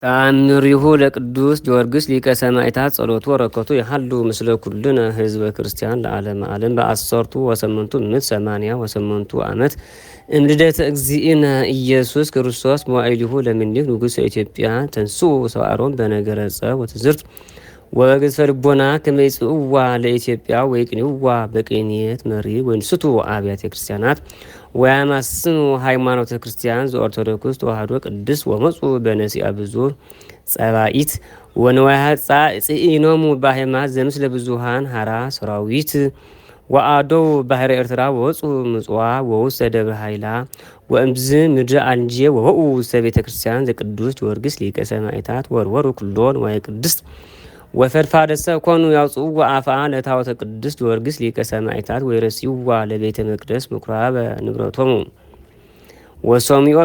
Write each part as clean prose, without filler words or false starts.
ተአምሪሁ ለቅዱስ ጊዮርጊስ ሊቀ ሰማዕታት ጸሎቱ ወረከቱ የሃሉ ምስለ ኩልነ ህዝበ ክርስቲያን ለዓለመ ዓለም። በ1888 ዓመት እምልደተ እግዚእነ ኢየሱስ ክርስቶስ መዋዕሊሁ ለምኒልክ ንጉሠ ኢትዮጵያ ተንሥኡ ሰብአ ሮም በነገረ ጸብ ወትዝርት ወበግዝፈ ልቦና ከመ ይጽእዋ ለኢትዮጵያ ወይቅንይዋ በቅኔት መሪ ወይንስቱ አብያተ ክርስቲያናት ወያማስኑ ሃይማኖተ ክርስቲያን ዘኦርቶዶክስ ተዋህዶ ቅድስት። ወመፁ በነሲአ ብዙ ጸባኢት ወንዋየ ጽኢኖሙ ባሄማት ዘምስለ ብዙሃን ሃራ ሰራዊት። ወአደው ባሕረ ኤርትራ ወወፁ ምጽዋ ወውስተ ደብረ ሃይላ ወእምዝ ምድረ አንጄ ወበኡ ውስተ ቤተ ክርስቲያን ዘቅዱስ ጊዮርጊስ ሊቀ ሰማዕታት ወርወሩ ኩሎ ንዋየ ቅድስት። ወፈድፋደሰ ኮኑ ያውፅእዋ አፍአ ለታቦተ ቅዱስ ጊዮርጊስ ሊቀ ሰማዕታት ወይረስይዋ ለቤተ መቅደስ ምኩራበ ንብረቶሙ። ወሰሚዮ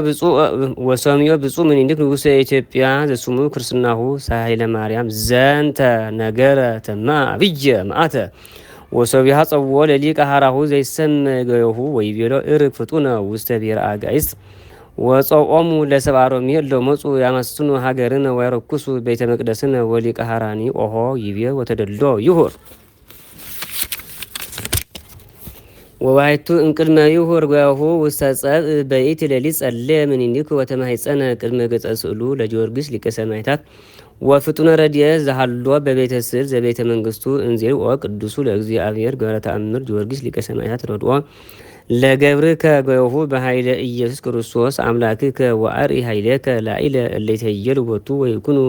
ብፁዕ ምኒልክ ንጉሠ ኢትዮጵያ ዘስሙ ክርስትናሁ ሳህለ ማርያም ዘንተ ነገረ ተማ አብየ መዓተ። ወሶቢሃ ጸውዖ ለሊቀ ሐራሁ ዘይሰመ ገዮሁ ወይቤሎ እርግ ፍጡነ ውስተ ብሔረ አጋእዝት ወፀኦሙ ለሰብአ ሮሜ እለ መጹ ያማስኑ ሀገርነ ወያረኩሱ ቤተ መቅደስነ። ወሊቀ ሐራኒ ኦሆ ይቤ ወተደሎ ይሁር። ወባሕቱ እምቅድመ ይሁር ጓሁ ውስተ ጸብእ በይእቲ ሌሊት ጸለየ ምኒልክ ወተማኅፀነ ቅድመ ገጸ ስእሉ ለጊዮርጊስ ሊቀ ሰማዕታት ወፍጡነ ረድኤት ዘሃሎ በቤተ ስዕል ዘቤተ መንግስቱ እንዜልኦ ቅዱሱ ለእግዚአብሔር ገብረ ተአምር ጊዮርጊስ ሊቀ ሰማዕታት ረድኦ ለገብርከ ገዮሁ በኃይለ ኢየሱስ ክርስቶስ አምላክከ ወአርኢ ኃይለከ ላዕለ እለ ይትሄየሉ ቦቱ ወይኩኑ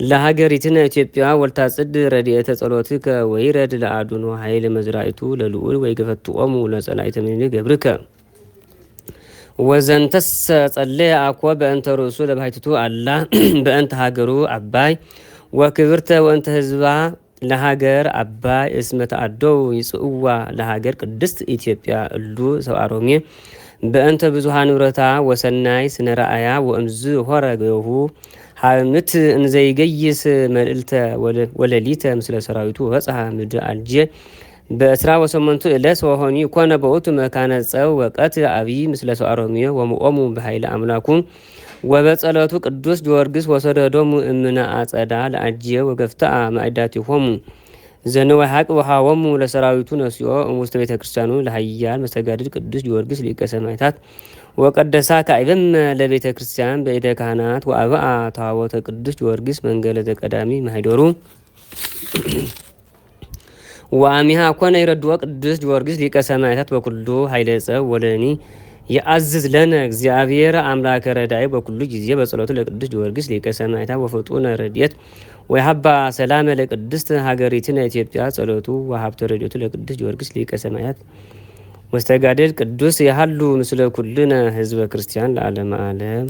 ለሀገሪትነ ኢትዮጵያ። ወልታጽድ ረድኤተ ጸሎትከ ወይረድ ለአዱኖ ኃይለ መዝራእቱ ለልዑል ወይገፈትኦሙ ለጸላኢተ ምኒልክ ገብርከ። ወዘንተሰ ጸለየ አኮ በእንተ ርእሱ ለባሕቲቱ አላ በእንተ ሀገሩ አባይ ወክብርተ ወእንተ ህዝባ ለሀገር አባይ እስመ ተአደው ይጽእዋ ለሀገር ቅድስት ኢትዮጵያ እሉ ሰብአ ሮሜ በእንተ ብዙሃ ንብረታ ወሰናይ ስነ ረአያ። ወእምዝ ሆረ ገሁ ሀምት እንዘይገይስ መልእልተ ወለሊተ ምስለ ሰራዊቱ ወበጽሐ ምድር አልጄ በ28 ዕለት። ወሆኒ ኮነ በውእቱ መካነ ጸብ ወቀት አብይ ምስለ ሰብአ ሮሜ። ወምኦሙ በኃይለ አምላኩ ወበጸሎቱ ቅዱስ ጊዮርጊስ ወሰደዶሙ እምነ አጸዳ ለአጅየ ወገፍትአ ማዕዳቲሆሙ ዘንዋይ ሐቅ ወሃቦሙ ለሰራዊቱ ነሲኦ እምውስተ ቤተ ክርስቲያኑ ለኃያል መስተጋድል ቅዱስ ጊዮርጊስ ሊቀ ሰማዕታት። ወቀደሳ ካዕበመ ለቤተ ክርስቲያን በኢደ ካህናት ወአብአ ታቦተ ቅዱስ ጊዮርጊስ መንገለ ዘቀዳሚ ማኅደሩ። ወአሚሃ ኮነ ይረድኦ ቅዱስ ጊዮርጊስ ሊቀ ሰማዕታት በኩሉ ኃይለ ጸብ። ወለኒ የአዝዝ ለነ እግዚአብሔር አምላከ ረዳይ በኩሉ ጊዜ በጸሎቱ ለቅዱስ ጊዮርጊስ ሊቀ ሰማዕታት ወፍጡነ ረድኤት ወይሃባ ሰላመ ለቅድስት ሀገሪትነ ኢትዮጵያ። ጸሎቱ ወሀብተ ረድኤቱ ለቅዱስ ጊዮርጊስ ሊቀ ሰማዕታት መስተጋድል ቅዱስ የሃሉ ምስለ ኩልነ ህዝበ ክርስቲያን ለዓለመ ዓለም።